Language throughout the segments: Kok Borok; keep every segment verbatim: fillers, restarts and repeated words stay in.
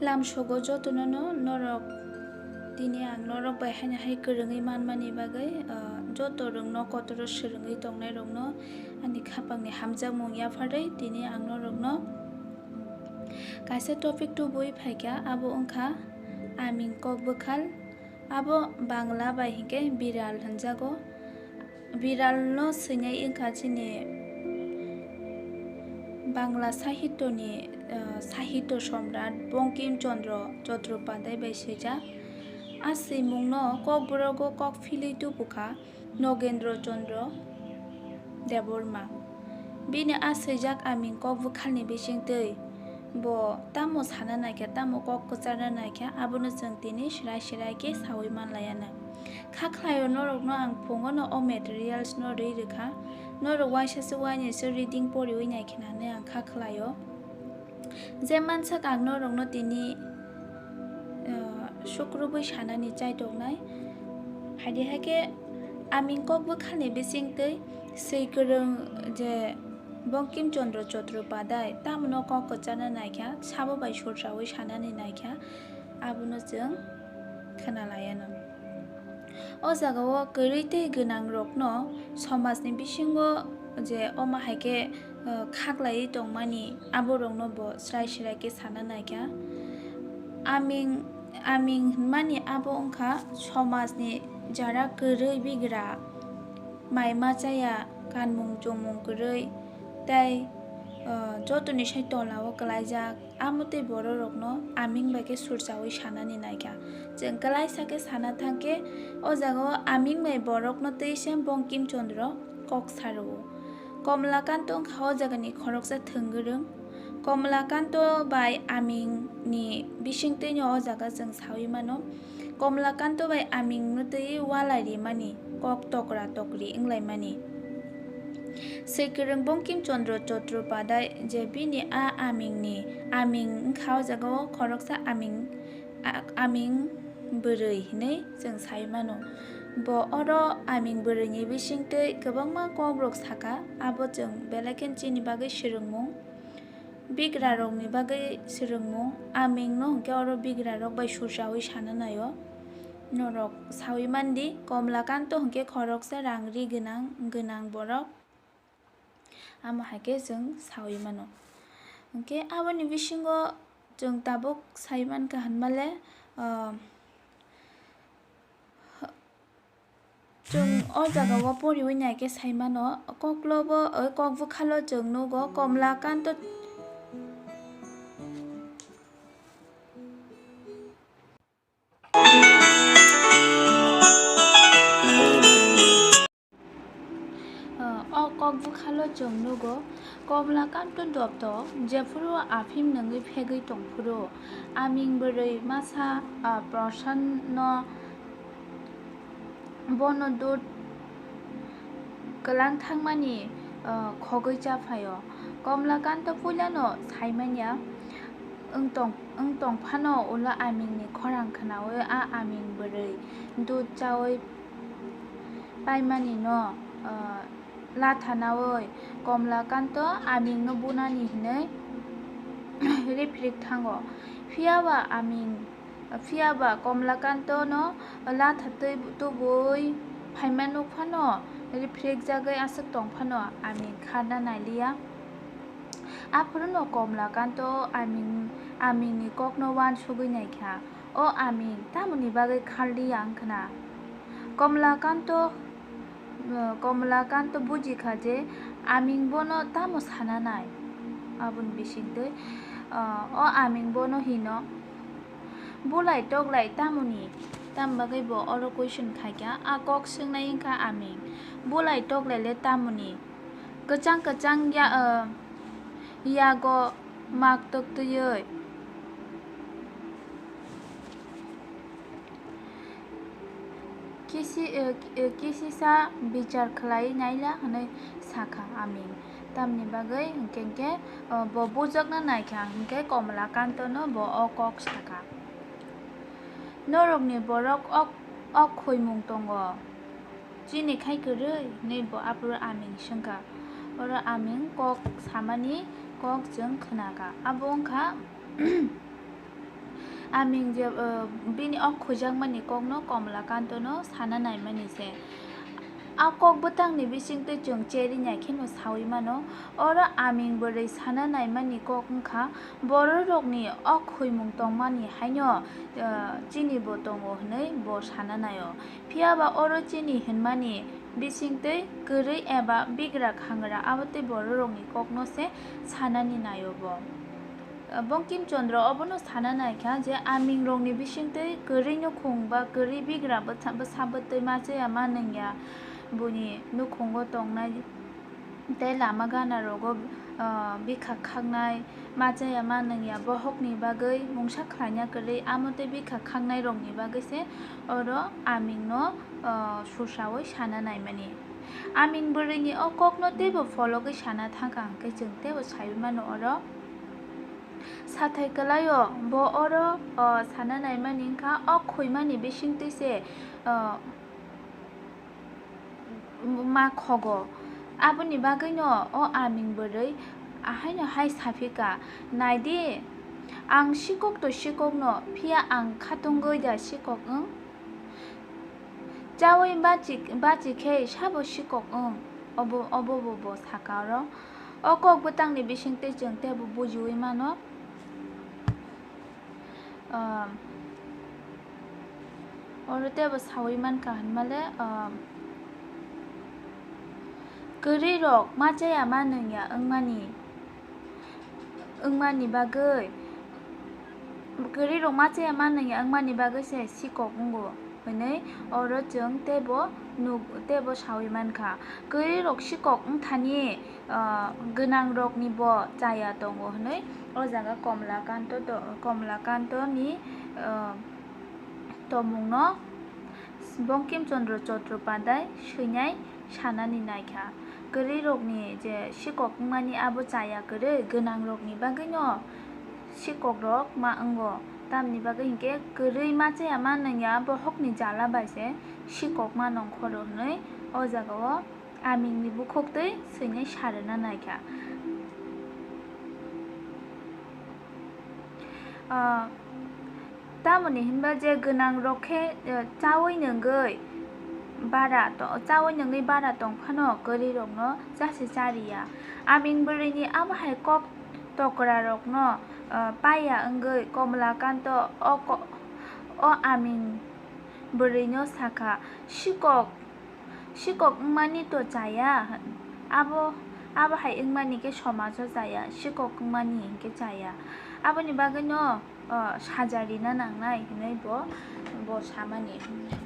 Lamsogo jotono no norok tini ang norok bai haino hai kwrwngwi manmani bagwi, ah, joto rwngno kotoro swrwngwi tongnairokno ani khapangni hamjakmung yapharwi tini ang norokno kaisa topic tubui phaikha, abo wngkha aming kok bwkhal. Abo Bangla bai hinkhe biral hwnjago. Biralno swinai wngkha chini Bangla sahitoni, eh, sahityo somrat Bankim Chandra Chattopadhyay bai swijak. A swimungno Kokborok o kok philwi tubukha Nagendra Chandra Debbarma. Bini a swijak aming kok bwkhalni bisingtwi bo tamo sana naikha, tamo kok kwcharna naikha, abono chwng tini srai srai khe saui manlaianw. Kha khlaio norokno ang phungono o materials no rwi rwkha, norok uaisa se uaini se reading poriwi naikhe hinwi ang kha khlaio. Je mansak ang norokno tini, eh, sukrubwi sanani chaitongnai. Haidi hai khe aming kok bwkhalni bisingtwi swi kwrwng je Bankim Chandra Chattopadhyay tamno kok kwcharna naikha, sabo bai sursaui sanani naikha, abono chwng khwnalaianw. O jagao kwrwi tei gwnangrokno somajni bisingo je omo hai khe, eh, khaklaiwi tongmani, aborokno bo srai srai khe sana naikha. Aming, aming hwnmani abo wngkha somajni jara kwrwi bigra, mai ma chaya, kanmung chumung kwrwi, tei, eh, jotoni sai tolao kwlaijak. Amo tei bororokno aming bai khe sursaui sanani naikha. Chwng kwlaisa khe sana thang khe, o jagao aming bai borokno twi se Bankim Chandra kok sa rwo. Komlakanto wngkha o jagani khoroksa thwngwrwng. Komlakanto bai amingni bisingtwino o jaga chwng saui mano. Komlakanto bai amingno twi walai rimani, kok tokra tokri wnglaimani. Swikwrwng Bankim Chandra Chattopadhyay je bini a amingni aming wngkha, o jagao khoroksa aming, a-, aming bwrwi hinwi chwng sai mano. Bo oro aming bwrwini bisingtwi kwbangma kokrok sakha, abo chwng belai kheno chini bagwi swrwngmung. Bigrarokni bagwi swrwngmung, amingno hwnkhe oro bigrarok bai sursaui sana naio. Norok saui mandi, Komlakanto hwnkhe khoroksa rang ri gwnang, gwnang borok. Amo hai khe chwng saui mano. Hwnkhe aboni bisingo chwng tabuk sai mankha hwnmale, ah, Chwng o jagao poriwi naikhe sai mano, koklobo, o kok bwkhalo chwng nugo Komlakanto. O kok bwkhalo chwng nugo Komlakanto dopto jephuru aphim nungwi phegwi tongphuru, aming bwrwi masa, ah, Prosanno bono dud kwlang thangmani, ah, khogwi cha phaio. Komlakanto puilano saimanya wng tong, wng tong phano ulo amingni khorang khwnaui a aming bwrwi dud chaui paimani no, ah, lathanaui Komlakanto amingno bunani hinui riphirik thango. Phiyaba aming, phiyaba Komlakantono latha twi tubui phaima nukphano, riphirikjagwi aswk tongphano aming kharna nailiya. Aphuruno Komlakanto aming, amingni kokno uansugwi naikha. O aming tamoni bagwi kharliya wngkhwna? Komlakanto, eh, Komlakanto bujikha je aming bono tamo sananai. Aboni bisingtwi, eh, o aming bono hino, "Bulai toklai tamoni?" Tamo bagwi bo oro question khaikha, a kok swngnai wngkha aming, "Bulai toklai le tamoni?" Kwchang kwchang ya, eh, yago mak tok twiwi. Kisi, eh, eh, kisisa bichar khlai naila hwnwi sakha aming. Tamni bagwi hinkhe hinkhe, eh, bo bujakna naikha hinkhe Komlakantono bo o kok sakha. Norokni borok ok, ok khuimung tongo. Chini khai kwrwi? Hwnwi bo aphuru aming swngkha. Oro aming kok samani kok chwng khwnakha. Abo wngkha, Aming je, uh, bini o khuijakmani kokno Komlakantono sana naimani se. A kok bwtangni bisingtwi chwng cheri nai kheno saui mano. Oro aming bwrwi sana naimani kok wngkha, bororokni o khuimung tongmani haino, uh, chinibo tongo hwnwi bo sana naio. Phiya ba oro chini hwnmani bisingtwi kwrwi eba bigra khangra abo tei bororokni kokno se sanani naio bo. Bongkim Chandra obono sana naikha je amingrokni bisingtwi kwrwi nukhung ba kwrwi bigra bwsa-, bwsa bwtwi ma chaya ma nungya, buini nukhungo tongnai tei lama ganarogo, ah, bikha khaknai ma chaya ma nungya bohokni bagwi mungsa khlaina kwrwi, amo tei bikha khaknairokni bagwi se oro amingno, ah, susaui sana naimani. Aming bwrwini o kokno teibo phologwi sana thangkha hwnkhe chwng teibo saiwi mano oro. Sathai kwlaio bo oro, o, sana naimani wngkha, o khuimani bisingtwi se, o, ma khogo. Aboni bagwino o aming bwrwi ahaino hai saphika, "Naidi, ang sikok to sikokno, phiya ang khatungwi da sikok wng? Chaui bachi, bachi khe sabo sikok wng?" Obo, obo bo, bo saka oro. O kok bwtangni bisingtwi chwng teibo bujiui mano. Um, oro teibo saui mankha hwnmale, um, kwrwirok ma chaya ma nungya wngmani, wngmani bagwi, kwrwirok ma chaya ma nungya wngmani bagwi se sikok wngo. Hwnwi oro chwng teibo nuk-, teibo saui mankha. Kwrwirok sikok wngthani, ah, gwnangrokni bo chaya tongo hwnwi o jaga Komlakanto to-, Komlakantoni, ah, tongmungno Bongkim Chandra Chattopadhyay swinai sanani naikha. Kwrwirokni je sikok wngmani abo chaya kwrwi, gwnangrokni bagwino sikokrok ma wngo. Tamni bagwi hinkhe kwrwi ma chaya ma nungya bohokni jala bai se sikok ma nongkhoro hwnwi o jagao amingni bukhuktwi swinai sa rwna naikha. Ah, tamoni hinba je gwnangrok khe, eh, chaui nungwi bara to-, chaui nungwi bara tong phano kwrwirokno chasi chariya. Aming bwrwini abo hai kok tokrarokno, eh, paiya wngwi Komlakanto o ko-, o aming bwrwino sakha, "Sikok, sikok wngmani to chaya, abo, abo hai wngmani khe somajo chaya, sikok wngmani hinkhe chaya." Aboni bagwino, o, saja rina nangnai hinwi bo, bo samani.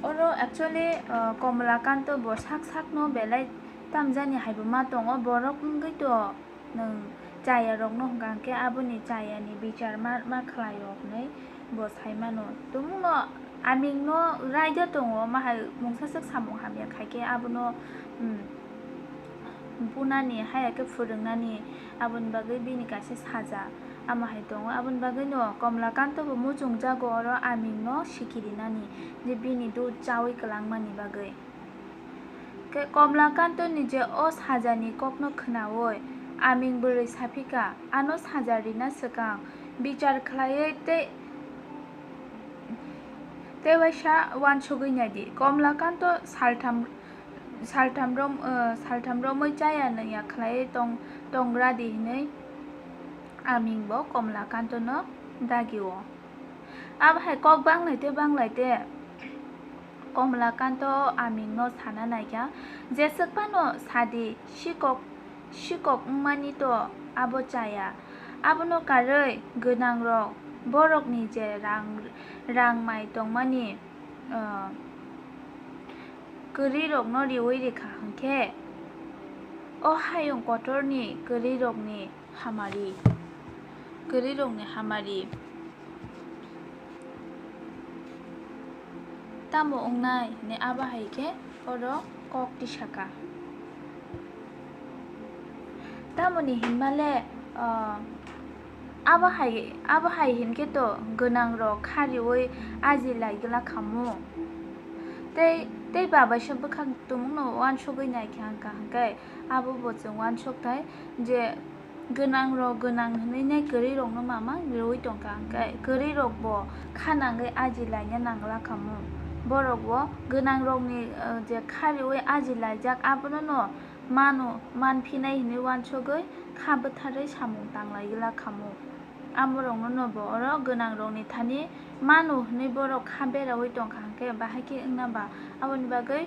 Oro actually, o, Komlakanto bo sak sakno belai tamjani haibo ma tongo, borok wngwi to nwng chayarokno hwnkha hwnkhe aboni chayani bichar ma, ma khlaio hwnwi bo sai mano. Tumungno amingno raida tongo, ma hai mungsaswk samung hamya khaikhe abono, um, bunani, haya khe phwrwngnani, aboni bagwi bini kaisa saja ama hai tongo. Aboni bagwino Komlakanto bo muchungjago oro amingno sikirinani je bini dud chaui kwlangmani bagwi. Khe Komlakantoni je o sajani kokno khwnaui aming bwrwi saphika, ano saja rina swkang bichar khlaiwi tei, tei waisa uansugwi naidi. Komlakanto saltham, saltham rom-, eh, saltham romwi chaya nungya khlaiwi tong, tongradi hinwi aming bo Komlakantono dagio. Abo hai kok banglai tei banglai tei Komlakanto amingno sana naikha, "Jeswk phano sadi, sikok, sikok wngmani to abo chaya. Abono karwi gwnangrok borokni je rang, rang mai tongmani, ah, kwrwirokno riui rikha hwnkhe, o hayung kotorni kwrwirokni hamari, kwrwirokni hamari tamo wngnai?" hinwi abo hai khe oro kok tisaka. Tamoni hinmale, ah, abo hai, abo hai hinkhe to gwnangrok kha riui aji lai glak khamu. Tei, tei babaisa bwkhak tumungno uansugwi naikha hwnkha hwnkhe abo bo chwng uansukthai je Gwnangrok gwnang hwnwi nai kwrwirokno mama rwui tongkha, hwnkhe kwrwirokbo kha nangwi aji laina nangla khamu. Borokbo gwnangrokni, eh, je kha rwui aji laijak, abonono mano, manphinai hwnwi uansugwi kha bwtharwi samung tanglai gla khamu. Amoroknono bo oro gwnangrokni thani mano hwnwi borok kha beraui tongkha, hwnkhe bahai khe wngna ba? Aboni bagwi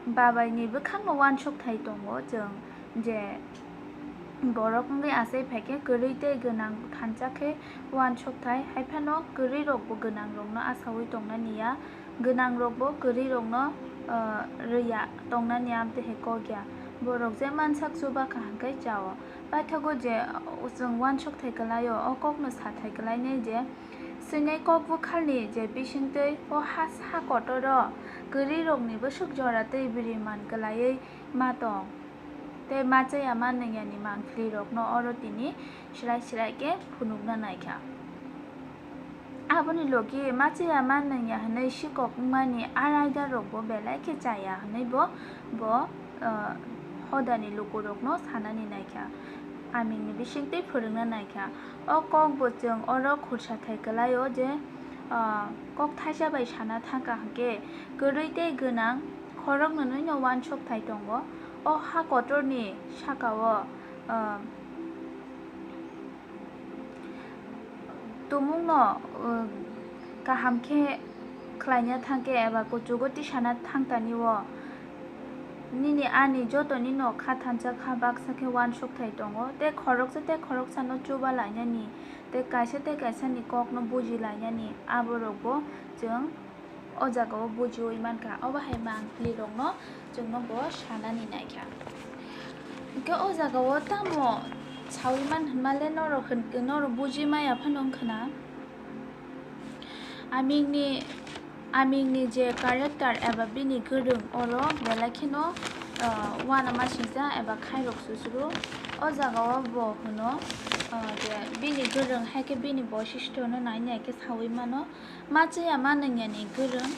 babaini bwkhakno uansukthai tongo chwng, je borok wngwi achai phai khe kwrwi tei gwnang thansa khe uansukthai, hai phano kwrwirokbo gwnangrokno achaui tongnani ya, gwnangrokbo kwrwirokno, ah, rwya tongnani amtwi hai kok ya. Borok je mansak chuba kaham khe chao. Paithago je, uh, chwng uansukthai kwlaio, o kokno sathai kwlainai je, swinai kok bwkhalni je bisingtwi o ha, ha kotoro kwrwirokni bwswk jora tei bwrwi man kwlaiwi ma tong. Tei ma chaya ma nwngyani mangphlirokno oro tini srai srai khe phunukna naikha. Aboni logi ma chaya ma nungya hwnwi sikok wngmani a raidarokbo belai khe chaya hwnwi bo, bo, ah, hodani lukurokno sanani naikha, amingni bisingtwi phwrwngna naikha. O kokbo chwng oro khursa thai kwlaio je, ah, kok thaisa bai sana thangkha hwnkhe kwrwi tei gwnang khoroknwino uansukthai tongo. O ha kotorni sakao, ah, tumungno, uh, kaham khe khlaina thang khe eba kuchugo tisana thang tani o, nini ani jotoni no kha thansa kha baksa khe uansukthai tongo, tei khoroksa tei khoroksano chuba lainani tei kaisa tei kaisani kokno buji lainani aborokbo chwng o jagao bujiui mankha, obo hai mangphlirokno chwngno bo sanani naikha. Hwnkhe o jagao tamo saui man hwnmale norok hwn-, norok buji maya phano wngkhwna. Amingni, amingni je character eba bini kwrwng oro belai kheno, ah, uanamasingcha eba khairok susuru. O jagao bo hwno, ah, je bini kwrwng hai khe bini boisisthono nai nai khe saui mano. Ma chaya ma nungyani kwrwng.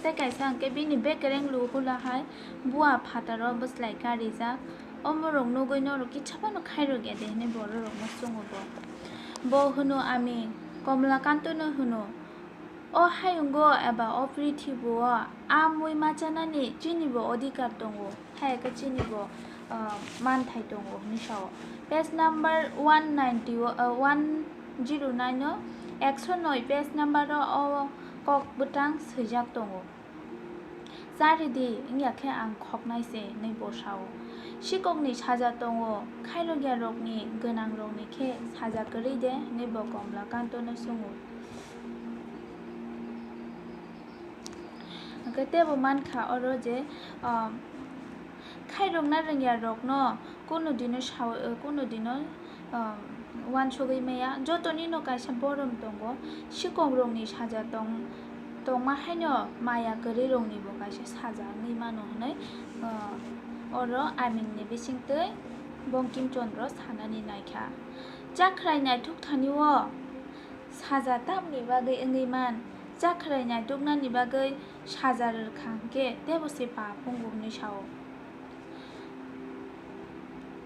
Tei kaisa hwnkhe bini bekereng luhula hai bua phataro bwslai karijak. Omorok nugui norok kisa phano khairok ya de hinui bororokno chungo bo. Bo hwno ami Komlakantono hwno, o hayungo eba o prithibo o a mui ma chanani chinibo odhikar tongo. Hai khe chini bo, ah, manthai tongo hinwi sao. Page number one ninety o, ah, one zero nine o, ekso noi page number o, o kok bwtang swijak tongo. Charidi wngya khe ang khoknai se hinwi bo sao. Sikokni saja tongo, khairokya rokni gwnang rokni khe saja kwrwi de hinwi bo Komla Kantono swngo. Hwnkhe teibo mankha oro je, ah, khairokna rwngya rokno kuno dino sao, kuno dino, ah, uansugui maya. Jotonino kaisa borom tongo, sikok rokni saja tong, tongma haino maya kwrwi roknibo kaisa saja wngwi mano hinui, ah, oro amingni bisingtwi Bongkim Chondro sanani naikha. Chakhrai naithok thani o saja tamni bagwi wngwi man? Chakhrai naituknani bagwi saja rwkha hwnkhe teibo se pap wngo hwnwi sao.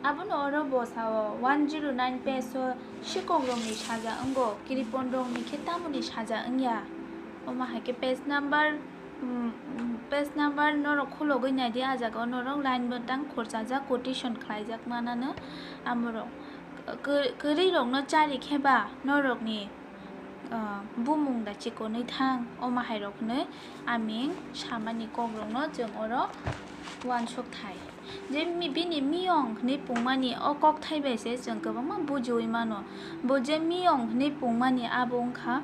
Abono oro bo sao, one zero nine page o sikok rokni saja wngo, kiripon rokni khe tamoni saja wngya? Omo hai khe page number, mm, page number norok khulogwi naidi, ah jaga o norok line bwtang khorchajak, quotation khlaijak manano amorok. Kwrwi rokno chari khe ba norokni, ah, bumung da chikonwi thang, omo hai rok hwnwi aming samani kok rokno chwng oro uansuk thai. Je mi-, bini miyong hwnwi pungmani o kokthai bai se chwng kwbangma bujiui mano. Bo je miyong hwnwi pungmani abo wngkha,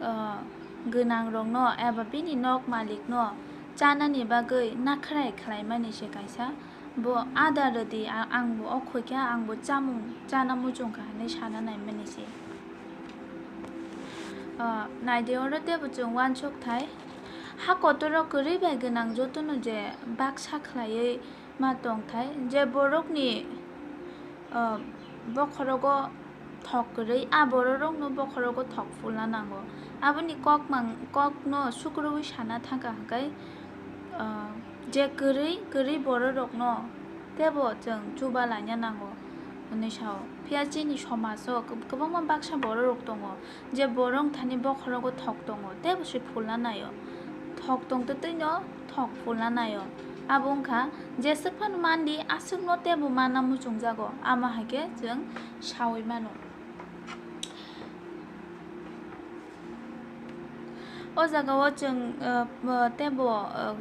ah, gwnang rokno eba bini nok malikno chanani bagwi nakhrai khlaimani se kaisa. Bo ada rwdi, a-, ang bo o khoikha, ang bo chamung chana muchungkha hinwi sana naimani se. Ah, naidi oro teibo chwng uansuk thai. Ha kotoro kwrwi bai gwnang jotono je baksa khlaiwi ma tongthai, je borokni, ah, bokhorogo thok kwrwi, a bororokno bokhorogo thok fulna nango. Aboni kokmang-, kokno sukrubwi sana thangkha hwnkhe, ah, je kwrwi, kwrwi bororokno teibo chwng chuba laina nango. hwnwi sao. Phiya chini somajo kwb-, kwbangma baksa bororok tongo, je borok thani bokhorogo thok tongo, teibo se phulna naio. Thok tongtwtwino thok phulna naio. Abo wngkha, jeswk phano mandi, aswkno teibo manna muchungjago, amo hai khe chwng saui mano. O jagao chwng, uh, uh, teibo, uh,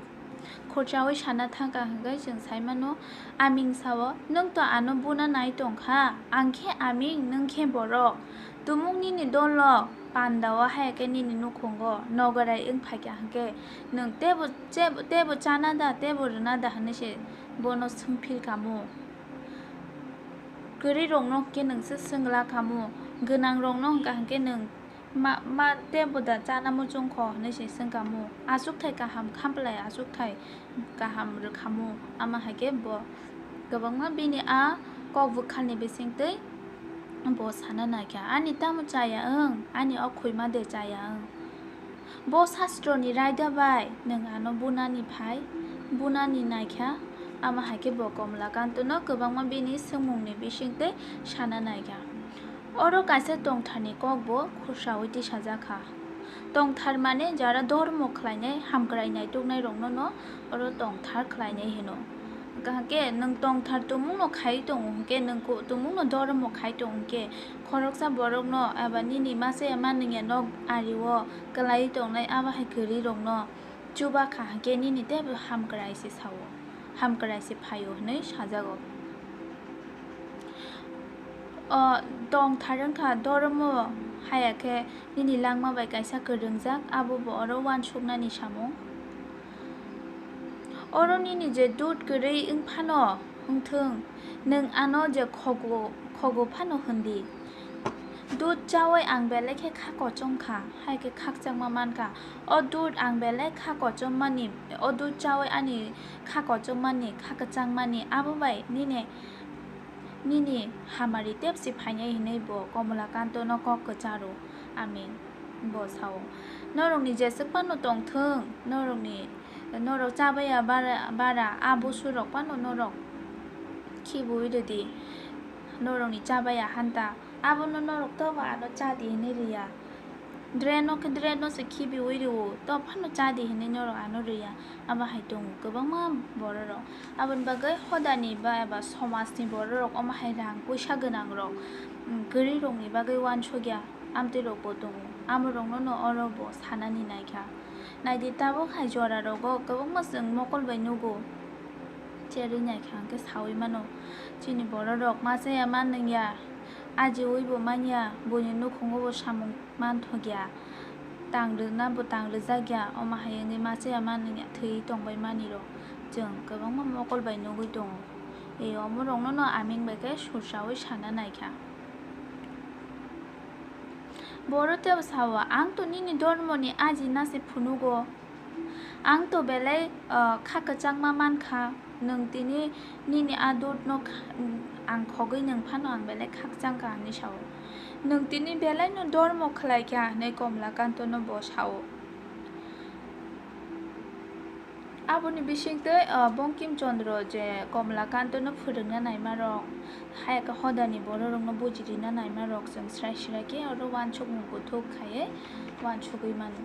khorchaui sana thangkha hwnkhe chwng sai mano, aming sao, "Nwng to ano buna nai tongkha, ang khe aming, nwng khe borok. Tumung nini dolo, pandao hai khe nini nukhungo nogorai wng phaikha hwnkhe, nwng teibo, teibo, teibo chana da, teibo rwna da?" hwnwi se bono swngphil kamo. Kwrwirokno hwnkhe nwng se swngla kamo, gwnangrokno hwnkha hwnkhe nwng ma, ma teibo da chana muchung kho hwnwi se swngkamo. Achukthai kaham khamphlai achukthai kaham rwkhamo, ama hai khe bo kwbangma bini a kok bwkhalni bisingtwi bo sana naikha, "Ani tamo chaya wng, ani o khwima de chaya wng?" Bo sastroni raida bai nwng ano bunani phai, bunani naikha, ama hai khe bo Komlakantono kwbangma bini swngmungni bisingtwi sana naikha. Oro kaisa tongtharni kokbo khorsaui tisajak kha. Tongthar mane jara dhormo khlainai, hamkrai naituknairokno no oro tongthar khlainai hino. Hwnkhe nwng tongthar tumungno khai tongo hwnkhe, nwng ku-, tumungno dhormo khai tongo hwnkhe, khoroksa borokno eba nini masa ya manwng ya nok ario kwlaiwi tongnai abo hai kwrwirokno chuba kha hwnkhe nini teibo hamkrai se sao, hamkrai se phaio hwnwi sajago. O tongthar wngkha dhormo, haya khe nini langma bai kaisa kwrwngjak, abo bo oro uansuknani samung. Oro nini je dud kwrwi wng phano wng thung, nwng ano je khogo, khogo phano hwn di. Dud chaui ang belai khe kha kochom kha, hai khe khakchangma man kha. O dud ang belai kha kochom mani, o dud chaui ani kha kochom mani, kha kwchang mani, abo bai nini, nini hamari tepsi phainai hwnwi bo Komlakantono kok kwcharo. Amin. Bo sao, "Norokni jeswk phano tong thung, norokni, norok chabaya bara, bara a busurok phano norok khibiui rwdi, norokni chabaya hanta, abono norok tobo ano cha di hwnwi rw ya. Drain-o khe drain-o se khibiui rw-o, tobo phano cha di hwnwi norok ano rw ya." Abo hai tongo kwbangma bororok. Aboni bagwi hodani ba eba somajni bororok omo hai rang puisa gwnangrok, mm, kwrwirokni bagwi uansukya amtwirokbo tongo. Amorokno no oro bo sanani naikha. Naidi, tabuk hai jorarogo kwbangma chwng mokol bai nugo. Cherwi naikha hwnkhe saui mano, chini bororok machaya manwngya, ajiui bo manya, buini nukhungo bo samung manthokya, tang rwna bo tang rwjakya, omo hai wngwi machaya manwngya thwi tongbai manwirok chwng kwbangma mokol bai nugwi tongo. E omorokno no aming bai khe sursaui sana naikha. Boro tebo sao, "Ang to nini dormoni ajina se phunugo. Ang to belai, ah, kha kwchangma man kha. Nwng tini nini a dudno kha-, ang khogwi nwng phano ang belai khakchang kha," hwnwi sao. "Nwng tini belaino dormo khlai kha," hwnwi Komlakantono bo sao. Aboni bisingtwi, ah, Bongkim Chandra je Komlakantono phwrwngna naimarok, hai khe hodani bororokno bujirina naimarok chwng srai srai khe oro uansukmung kuthuk khaiwi uansugwi mano.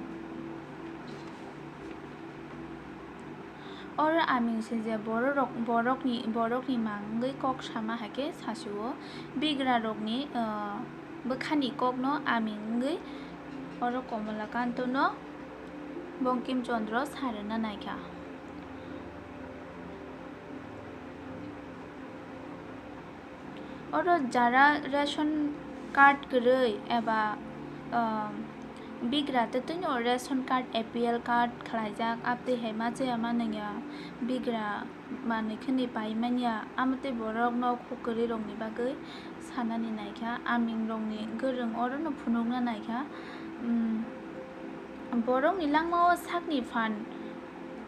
Oro aming se je bororok, borokni, borokni mang wngwi kok sama hai khe sasio, bigrarokni, ah, bwkhani kokno aming wngwi oro Komlakantono Bongkim Chandra sa rwna naikha. Oro jara ration card kwrwi eba, um, bigra twtwino ration card, A P L card khlaijak, abtwi hai machaya manwngya bigra manwi khwnwi pai manya, amo tei borok nok kwrwirokni bagwi sanani naikha, amingrokni gwrwng orono phunukna naikha. Um, borokni langmao sakni phan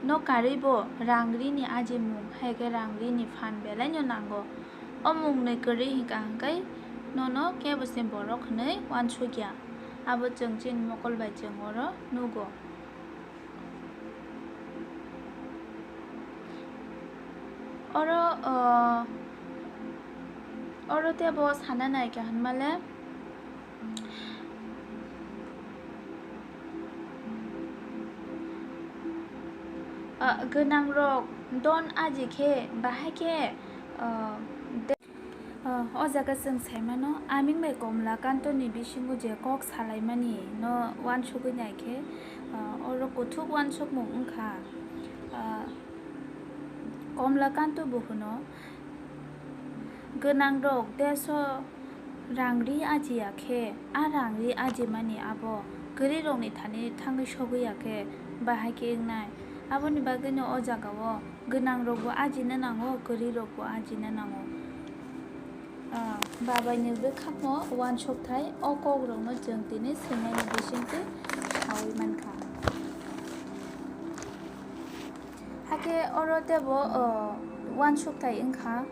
no karwi bo rang rini ajimung, hai khe rang rini phan belaino nango. O mungnwi kwrwi hwnkha hwnkhe nono kebo se borok hwnwi uansukya. Abo chwng chini mokol bai chwng oro nugo. Oro, o, Oro tebo sana nai kha hwnmale, ah, gwnangrok don aji khe bahai khe, ah, de-, ah, o jaga chwng sai mano, Aming bai Komlakantoni bisingo je kok salaimani no uansugwi nai khe, ah, oro kuthuk uansukmung wngkha. Ah, Komlakanto bo hwno, gwnangrok deso rang ri ajiya khe, a rang ri ajimani abo kwrwirokni thani thangwi sogwi ya khe, bahai khe wngnai. Aboni bagwino o jagao gwnangrokbo ajina nango, kwrwirokbo ajina nango. Ah, babaini bwkhakno uansukthai, o kokrokno chwng tini swinaini bisingtwi saui mankha. Hakhe oro tebo, o, uansukthai wngkha,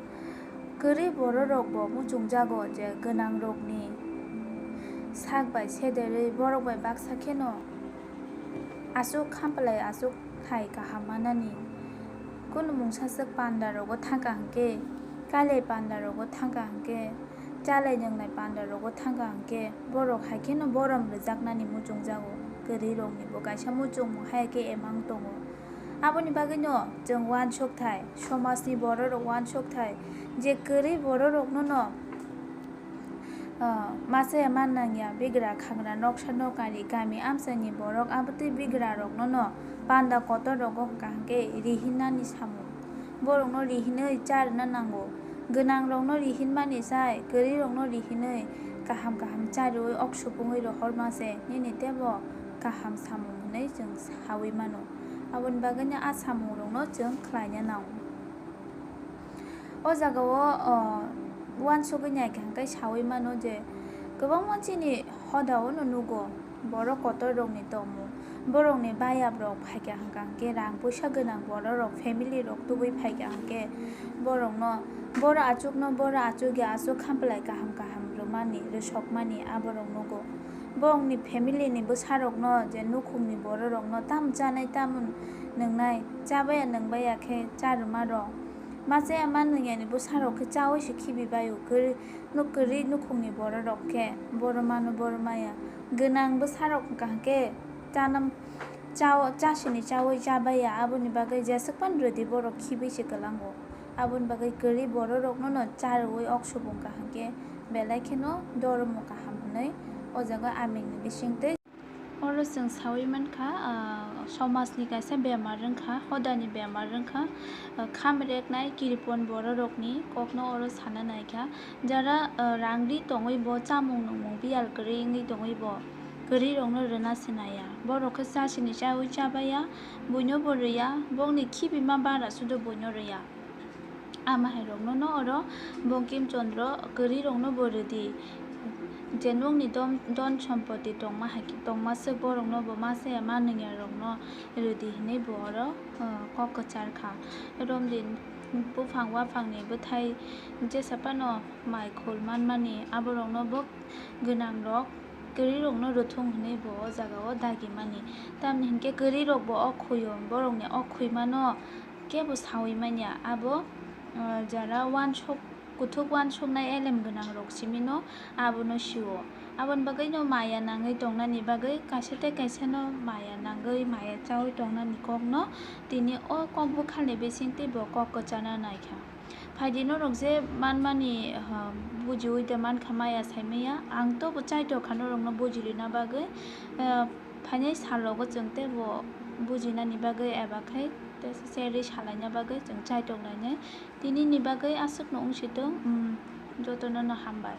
kwrwi bororokbo muchungjago je gwnangrokni sak bai sederwi borok bai baksa kheno aswk khampalai aswk thai kaham manani. Kunu mungsa swk pandarogo thangkha hwnkhe, kailai pandarogo thangkha hwnkhe, chalai nwngnai pandarogo thangkha hwnkhe, borok hai kheno borom rwjaknani muchungjago. Kwrwiroknibo kaisa muchungmung hai khe emang tongo. Aboni bagwino chwng uansukthai, somajni bororok uansukthai, je kwrwi bororoknono, ah, masa ya man nangya, bigra khangra noksa nokari kami amchaini borok abotwi bigraroknono panda kotorrogo hwnkha hwnkhe rihinani samung. Borokno rihinwi charwna nango. Gwnangrokno rihinmani sai kwrwirokno rihinwi kaham kaham chariwi ok supungwi rohorma se nini teibo kaham samung hwnwi chwng saui mano. Aboni bagwino a samungrokno chwng khlaina nango. O jagao, o, uansugwi naikha hwnkhe saui mano je kwbangma chini hodao no nugo borok kotor rokni tongmung, borokni bayabrok phaikha hwnkha hwnkhe rang puisa gwnang bororok family rok tubui phaikha hwnkhe borokno boro achukno boro achukya aswk khampalai kaham kaham rwmani rwsokmani aborok nugo. Borokni family ni bwsarokno je nukhungni bororokno tamo chanai tamo nwngnai, chabaya nwngbaya khe charwma rok. Ma chaya ma nwngyani bwsarok khe chaui se khibi baio, kwrwi nuk-, kwrwi nukhungni bororok khe boro mano boro maya. Gwnang bwsarok hwnkha hwnkhe chanam chao-, chasini chaui chabaya, aboni bagwi jeswk phano rwdi borok khibwi se kwlango. Aboni bagwi kwrwi bororokno no charwi ok subung kaham khe belai kheno doromo kaham hwnwi o jaga amingni bisingtwi. Oro chwng saui mankha, ah, somajni kaisa bemar wngkha, hodani bemar wngkha, ah, kham reknai kiripon bororokni kokno oro sana naikha. Jara, ah, rang ri tongwi bo chamung nungmung biyal kwrwi wngwi tongwi bo kwrwirokno rwna se naiya. Borok khe chasini chaui chabaiya, buino bo rwya, bokni khibima bara sudo buino rwya. Ama hai rokno no oro Bongkim Chandra kwrwi rokno bo rwdi. Je nokni don, don sompoti tongma hai, tongma swk borokno bo ma chaya ma nungya rokno rwdi hinwi bo oro, uh, kok kwchar kha. Romdi buphang waphangni bwthai jesa phano mai khul manmani aborokno bo gwnang rok kwrwi rokno rwthung hinwi bo o jaga o dagi mani. Tamni hinkhe kwrwi rok bo o khwi o, borokni o khwi mano kebo saui manya, abo, ah, jara uansuk, kuthuk uansuknai elem gwnang rok simi no abono sio. Aboni bagwi no maya nangwi tongnani bagwi kaisa tei kaisa no maya nangwi maya chaui tongnani kok no tini o kok bwkhalni bisingtwi bo kok kwchana naikha. Phaidi norok je manmani, ah, bujiui de mankha maya saimaya, ang to bo chaitokha norokno bujirina bagwi, ah, phainai salogo chwng teibo bujinani bagwi eba khai tei se ri salaina bagwi chwng chaitok lainai. Tinini bagwi aswkno wng si tong, um, jotono no hambai.